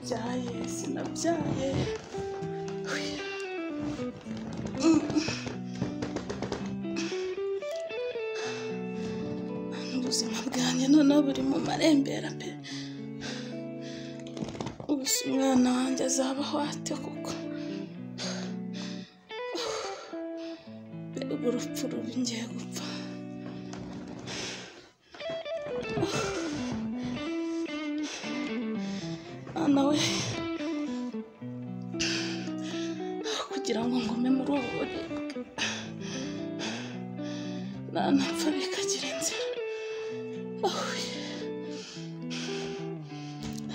Sinabyaye, sinabyaye. Ubuzima bwanjye noneho buri mu marembera pe. Ubu se umwana wanjye azabaho ate koko? Mbega urupfu rubi, ngiye gupfa. Mwana we, kugira ngo ngume muri ubu buribwe nanapfa bikagira inzira.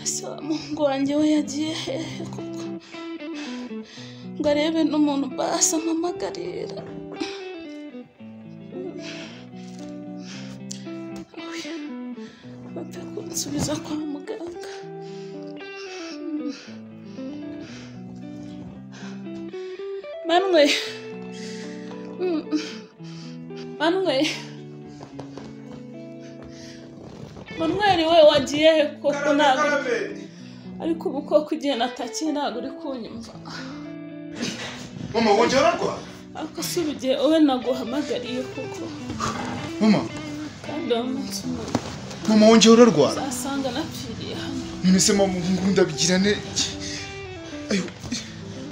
Ese wa muhungu wanjye we yagiye hehe koko? Ngo arebe n'umuntu basi ampamagarira. Bapfe kunsubiza kwa muganga. Manwe, Manwe, Manweri we wagiye he koko? Ntabwo ariko ubu koko igihe natakiye ntabwo uri kunyumva. Mama, wongera urarwara? Ariko si ubu igihe wowe naguhamagariye koko. Mama, kandi uwo munsi umwe mama wongera urarwara? Uzasanga napfiriye hano. None se mama ubu ngubu ndabigira ne? Ayo,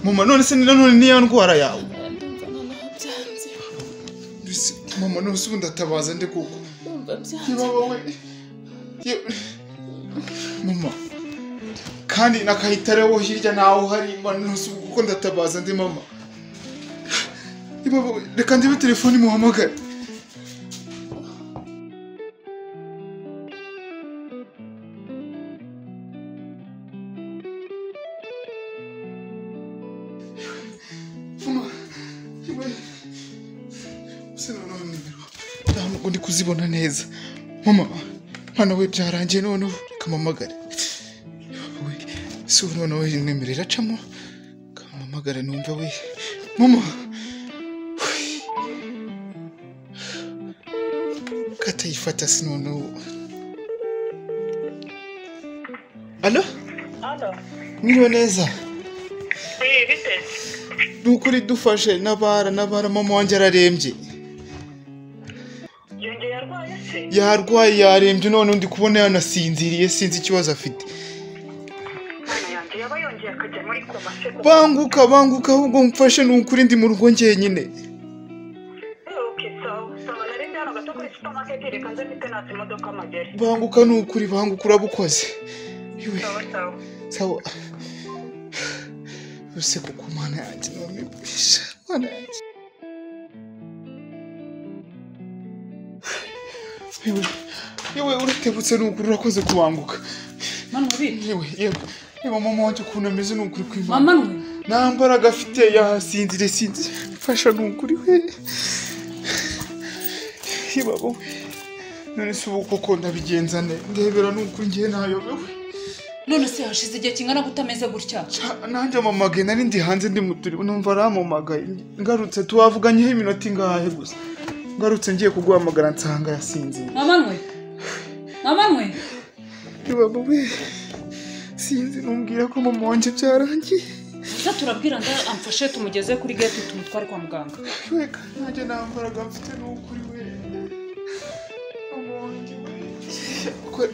mama none se nanone niya ndwara yawe? Ndumva noneho byanze. Mbese mama none se ubu ndatabaza nde koko? Ndumva byanze. Niba wowe mama kandi nakahitare wo hirya naho hari none se ubu kuko ndatabaza nde mama? Niba wowe reka ndibe telefoni muhamagare. Mama, yewe, se noneho nimero ntabwo ndi kuzibona neza. Mama, mwana we byarangiye noneho reka mpamagare. We, si ubu noneho nimero iracamo, reka mpamagare numve we. Mama, katayifata si noneho. Alo? Alo. Mwiriwe neza? Oui, bite? Ni ukuri dufashe, nabara nabara mama wanjye ararembye. Yongeye arwaye se? Yarwaye yarembye none ndi kubona yanasinziriye, sinzi ikibazo afite. Mwana yanjye yaba yongeye akajya muri koma se koko? Banguka banguka ahubwo mfashe, ni ukuri ndi mu rugo njyenyine. Okay, sawa. Sawa, nari ndi hano gato kuri supermarket, reka nze mpite natsa imodoka amagere. Banguka ni ukuri, banguka urabukoze. Iwe, Sawa sawa. sawa. Use kuko mana yanjye none bisha mana yanjye. Yewe, yewe uratebutse ni ukuri urakoze kubanguka. Manwe bite? Yewe, yewe, yewe mama wanjye ukuntu ameze ni ukuri kw'Imana. Mama Manwe, Nta mbaraga afite yasinzire sinzire. Mfasha ni ukuri we. Yebaba we. None se ubu koko ndabigenza nte? Ndebera ni ukuri ngewe nayobewe. None se hashize igihe kingana gute ameze gutya? Nanjye amamagaye nari ndi hanze ndi muturi numva arampamagaye. Ngarutse tuwavuganyeho iminota ingahe gusa. Ngarutse ngiye kuguhamagara nsanga yasinziriye. Mama Manwe, Mama Manwe, Yebaba we. Sinzi numbwira ko mama wanjye byarangiye. Gusa turabwira nda amfashe tumugeze kuri gate tumutware kwa muganga. Reka nanjye nta mbaraga mfite ni ukuri we. Mama wanjye we.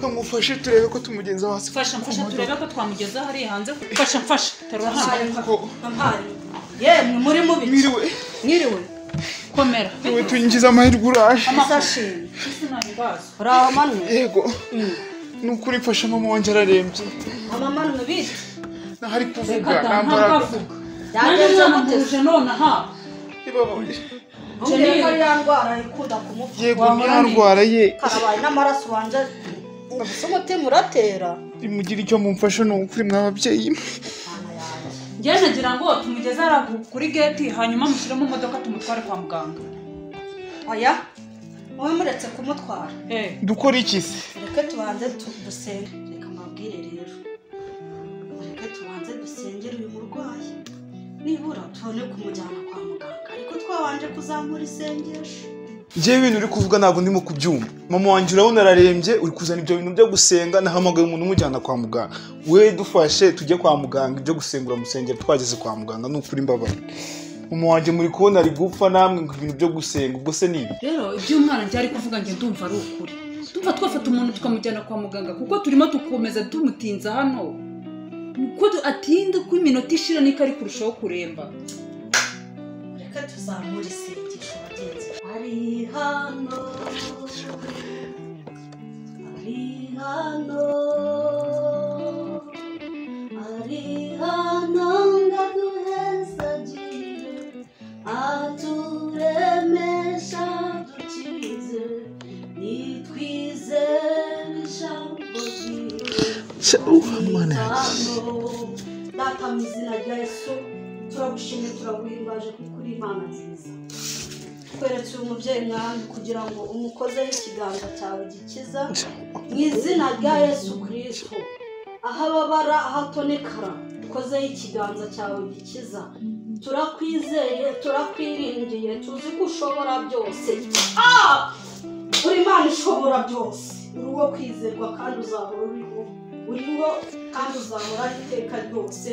Kamufashe turebe ko tumugeza hasi. Mfasha mfasha turebe ko twamugeza hariya hanze. Mfasha mfasha terura hano. Ko Mpari. Yemwe muri mubi. mwiriwe. Mwiriwe. Komera. Yewe tuinjiza amahirwe uraje. Amasashini. Sinabibazo. Uraho Manwe. Yego. Ni ukuri mfasha mama wanjye ararembye. Mama Manwe bite? Ntahari kuvuga Reka da nta ntabwo mbaraga. avuga. Nanjye Byagenze mwana gute? mpuje nonaha. Yebaba we. Ntumbwire ko ari ya ndwara ikunda kumufata. Yego ni ya ndwara ye. Karabaye n'amaraso wanje. Ubuse umutima uratera. Mugire icyo mumfasha ni ukuri mwa babyeyi mwe. Mwana yanjye. Njye nagira ngo tumugeze hariya kuri gate hanyuma mushyire mu modoka tumutware kwa muganga. Oya. Wowe muretse kumutwara. Dukora iki se? Reka tubanze dusenge. Reka mbabwire rero. Reka tubanze dusengere uyu murwayi. Nibura tubone kumujyana kwa muganga. Ariko twabanje kuzamura isengesho. Njyewe ibintu uri kuvuga ntabwo ndimo kubyumva. Mama wanjye urabona ararembye, uri kuzana ibyo bintu byo gusenga, nahamagaye umuntu umujyana kwa muganga. We dufashe tujye kwa muganga, ibyo gusenga uramusengera twageze kwa muganga, ni ukuri mbabara. Mama wanjye muri kubona ari gupfa namwe ngo ibintu byo gusenga, ubwo se ni ibi? Rero iby'umwana njye ari kuvuga njye ndumva ari ukuri. Ndumva twafata umuntu tukamujyana kwa muganga kuko turimo tukomeza tumutinza hano. Uko atinda uko iminota ishira niko ari kurushaho kuremba. Reka tuzamure isengesho bagenzi. Ari hano, ari hano, ari hano ngaduhezagire, aturemesha dukize, nitwizere ijambo ryiwe. Mana yanjye. Data mu izina rya Yesu turagushimye, turaguhimbaje kuko uri Imana nziza. Tweretse uyu mubyeyi mwami kugira ngo umukozeho ikiganza cyawe gikiza mu izina rya Yesu Kristo. Aho ababara, aho atonekara, ukozeho ikiganza cyawe gikiza. Turakwizeye, turakwiringiye, tuzi ko ushobora byose. Uri Imana ishobora byose, uri uwo kwizerwa kandi uzahora uriho, uriho kandi uzahora iteka ryose.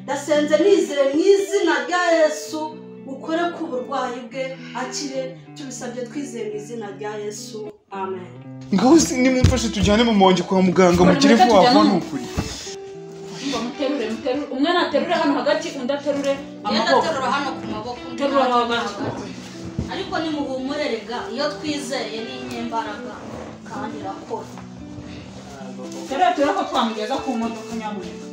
Ndasenze nizeye mu izina rya Yesu, ukore ku burwayi bwe akire, tubisabye twizeye mu izina rya Yesu, amen. Ngaho nimumfashe tujyane mama wanjye kwa muganga, mugire vuba vuba ni ukuri. Ngo muterure, muterure, umwe naterure hano hagati, undi aterure amaboko. Aterura hano ku maboko, undi Terura hano hagati. hagati. Ariko nimuhumure rega, iyo twizeye ni inyembaraga kandi irakora. Terura turebe ko twamugeza ku modoka nyamuneka.